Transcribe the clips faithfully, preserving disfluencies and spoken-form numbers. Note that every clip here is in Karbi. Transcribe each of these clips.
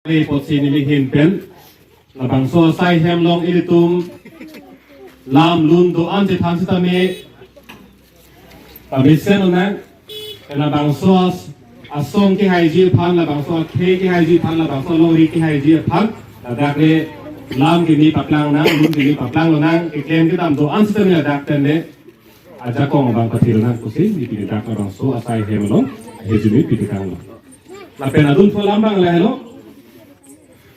Apotsi neli ahin pen labangso asai hem along ilitum lam lun do-an chethan sitame pamesen lonang. Pen labangso as-, asong kehaiji aphan, labangso akhei kehaiji aphan, labangso alongri kehaiji aphan, ladak le lam kimi paplang nang, lun kimi paplang lonang, keklem kedam do-an sitame ladak pen le ajakong abang pathir nang pusi neli pini dak labangso asai hem along hejumi pini kanglo. Lapen adun pho lam abang lahelo.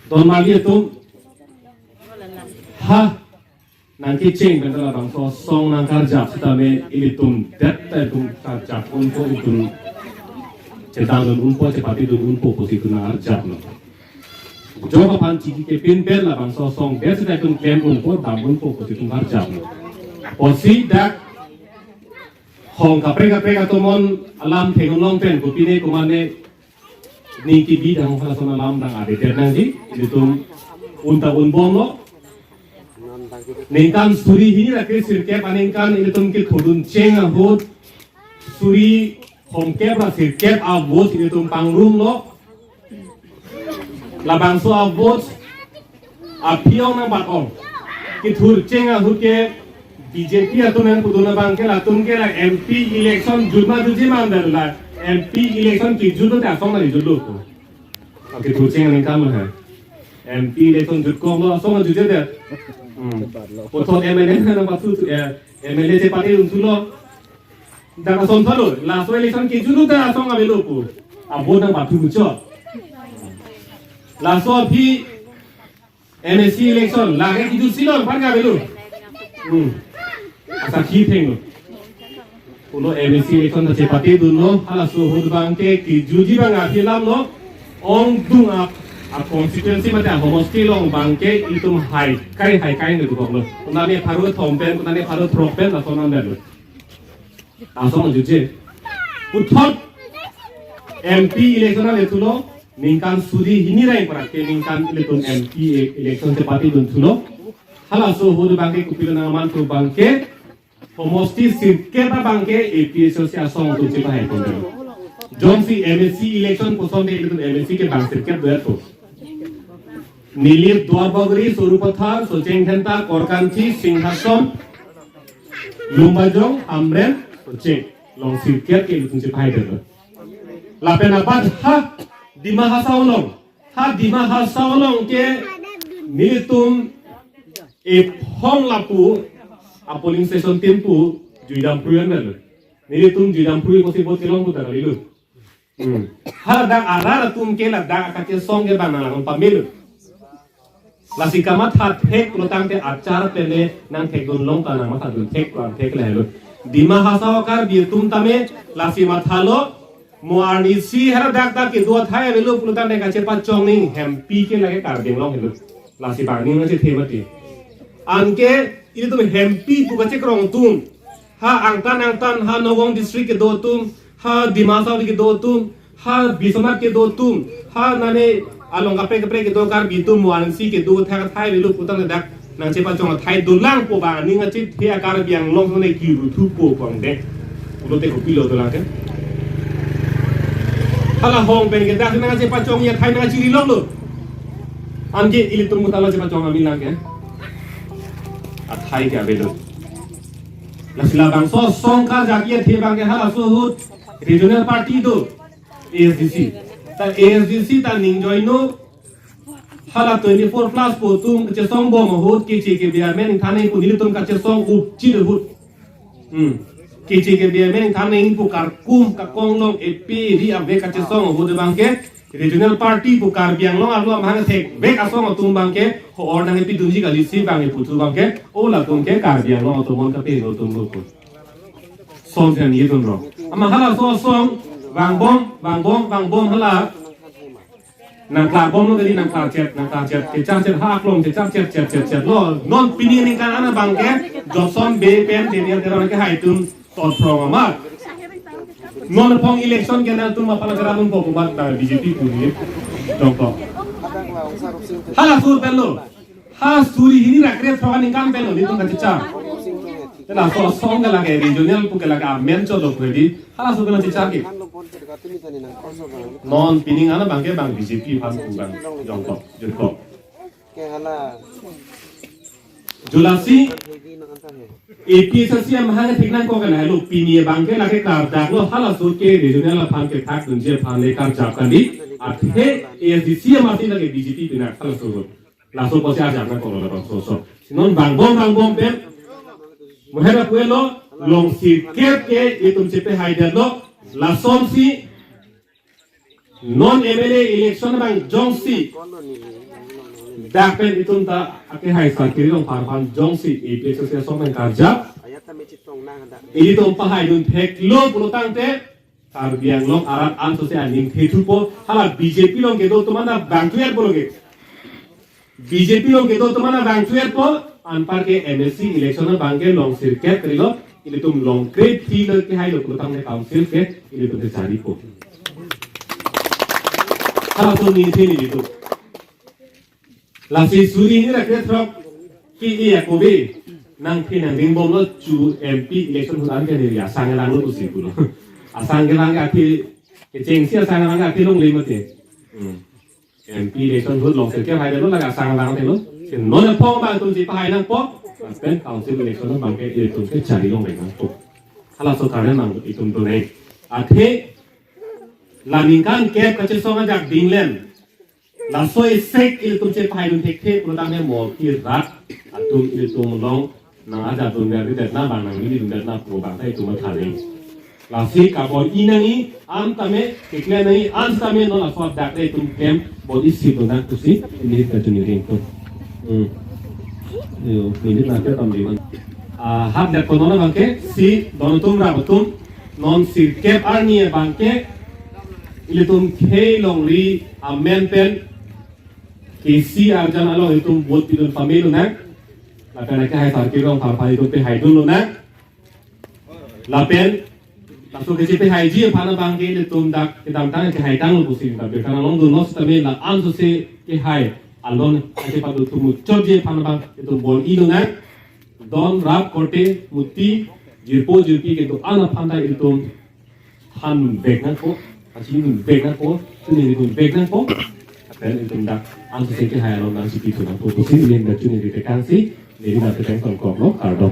Don mali atum, ha, nangkecheng pen labangso asong nangkarjap sitame ilitum det ta itum karjap unpo, itum chedang dun unpo, chepate dun unpo pusi itum nang-arjaplo. Job aphan chiki kepin pen labangso asong det sita itum klem unpo, dam unpo pusi itum karjaplo. Apotsi dak hong kaprek kaprek atum on alam thengdun long pen kopine komane ning kebi dang halason alam dang adedet nangji, ilitum un ta unbomlo. Ningkan suri hini ra kre sirkep aningkan ilitum kethurdun cheng ahut suri hongkep ra sirkep a-vote ilitum pangrumlo. Labangso a-vote aphi ong nangbat ong. Kethur cheng ahut ke B J P atum nangpudun abang ke latum ke la M P election jut ma jutji ma, anta la M P election kejut lote asong nang jutlo ko. Kethur cheng aningkan lo he. M P election jutkoklo asong nang jutjedet. Hmm. Puthot M L A nangpathu, eh, M L A chepate dun thulo. Dak ason thalo, laso election kejut lote asong avelo pu. A-vote nangpathu muchot. Laso aphi M A C election, lake kejutsi lo, pan ke avelo. Hmm. Asakhi thenglo. Pulo M A C election ta chepate dunlo, halaso ahut abang ke kejutji abang aphi alamlo. Ongdung a, a-constituency mate a-homosti along abang ke itum haikai haikai ne dukoklo. Konane pharo thom pen, konane pharo throk pen, lason nangdetlo. Asong jutje. Puthot M P election ale thulo, ningkan suri hini ra ingkoi ra ke ningkan ilitum M P e-, election chepate dun thulo. Halaso ahut abang ke kopilo nangman thu abang ke homosti sirkep abang ke A P H L C asong atum chepahai pon. Jongsi M A C election puson te ilitum M A C ke bang sirkep doyatpo. Nilip, Duarbagori, Sarupathar, Socheng Dhenta, Korkanthi, Singhason, Lumbajong, Hamren, Socheng. Long sirkep ke ilitum chepahai dolo. Lapen abat ha Dima Hasao along. Ha Dima Hasao along ke nelitum ephong lapu a-polling station tin pu juidam pruyan dolo. Nelitum juidam pruyan kosi vote kelong putar dolo. Hmm. Haladak arat atum ke ladak kachesong ke bang nang pamelo. Lasi kamatha thek lo tangte achar pen le nangthekdun long ta nangmatha dun thek lo, thek le lo. Dima Hasao Karbi atum tame lasi mathalo, mo arnisi haladak ta kedo athai avelo pulo tangte kachepachong ning hempi ke lake Karbi Anglong helo. Lasi bang ning nangchethe mati. Anke ilitum hempi pu kachekrong atum, ha angtan angtan, ha Nagaon district kedo atum, ha Dima Hasao kedo atum, ha Biswanath kedo atum, ha nane along kaprek kaprek kedo Karbi atum mo arnisi kedo athai athai avelo pu tangte dak nangchepachong athai dolang pu bang ning achethe a-Karbi Anglong ne kiru thupo pangde. Pulote kopilo dolang ke. Hala hong pen ke dak nangchepachongji athai nangchiri longlo. Anke ilitum kutalo chepachong ami lang ke. Athai ke avelo. Lasi labangso asong karjapji athe abang ke halaso ahut regional party do, A S D C. Ta A S D C ta ning join-o, hala twenty-four plus pu atum kachesong bom ahut, keche kebe amen ingthan nangji pu nelitum kachesong upchit ahut. Hmm. Keche kebe amen ingthan nangji pu karkum kakong long epe ri ave kachesong ahut abang ke regional party pu Karbi Anglong arlo amahang thekvek asong atum abang ke ho-or nangpidunji kalisi bang eputhu abang ke, o latum ke Karbi Anglong atum mon kape atum lo pu. Song sen ye dun rong. Ama halaso asong vangbom, vangbom, vangbom hala. Nangklabomlo kali, nangklachet, nangklachet, kecharchet ha aklong, kecharchet, chet, chet, chet lo. Non pini ningkan an abang ke Johnson Bey pen Daniel Teron kehai atum tot phrong amat. Non phong election ke nangtum apala kera nung pok umat na B J P puni. Dong to. Halaso pen lo. Ha suri hini ra kre throk aningkan pen lo nelitum kachechar. Te laso asong ke lake regional pu ke lake amen chodok ready. Halaso pen lo chechar ke. Non pining ana abangke bang B J P aphan pu bang jongkok, jongkok. Ke hala. Julasi, heavy nang anta he. A P H L C amahang thik nangkok kan helo, pini abangke lake karjaplo, halaso ke regional aphan kethakdunji aphan le karjap kandi. Athe A S D C amasi lake B J P pina halaso. Laso pusi arjap nangkoklo labangso so. Si non vangbom vangbom pen. Mohera puelo, long sirkep ke itum chepahaidetlo, lasonsi non M L A election abang jongsi dak pen itum ta akehai Sarkiri Rongphar aphan jongsi A P H L C asong pen karjap, ilitum pahaidun theklo pulo tangte Karbi Anglong arat ansose aning thethupo, hala B J P along kedo atum anta bang thuet pulo ke. B J P along kedo atum anta bang thuetpo, anparke M A C election abangke long sirkep kalilo, ilitum long kre thi lo kehailo pulo tangte council ke ilitum kecharipo. Halaso ningthe nelitum. Lasi suri ni ra kre throk ki iya kobe nangphi nangding bomlo chu M P election ahut an ke neli asang langlo pusi pulo. Asang kelang ke athi kechengsi asang lang ke athi longle mati. Hmm. M P election ahut long sirkep haidetlo lake asang lang telo. Si non aphong abang itum chepahai nangpo. Pen council election abangke itum kechari longle nangpo. Halaso karne nang itum donai. Athe la ningkan kep kachesong ajak dinglen. Laso esek ilitum chepahaidun thekthe pulo tangte mo ki rat atum ilitum along nang ajat dunberdetna bang nang neli dunberdetna pu abang ta itum matha nang. Lasi kabor-i nangji an tame, kekle nangji an tame non laso adak te itum klem bor-i si dun nang pusi neli ta chuniri tum. Hmm. Yo, neli na ke tam di man. Ah, hap dak kono abangke si don atum rap atum non sirkep arni abangke ilitum khei longri amen pen K C arjan along itum vote pidun pame lonang. Lapen akehai Sarkiri Rongphar aphan itum pahaidun lonang. Lapen laso kechepahaiji aphan abangke ilitum dak kedamtang kehaitanglo pusi ta birta nangdunlo sitame la ansose kehai alon kachepado atum muchotji aphan abang itum bor-i lonang. Don rap korte muti jirpo jirpi kedo-an aphan ta itum thanbek nangpo, kachinibek nangpo, chunibek nangpo. Lapen itum dak ansose kehai along nangchipithu nangpo pusi neli dak chuniri tekangsi neli dak tekang tongkoklo, kardom.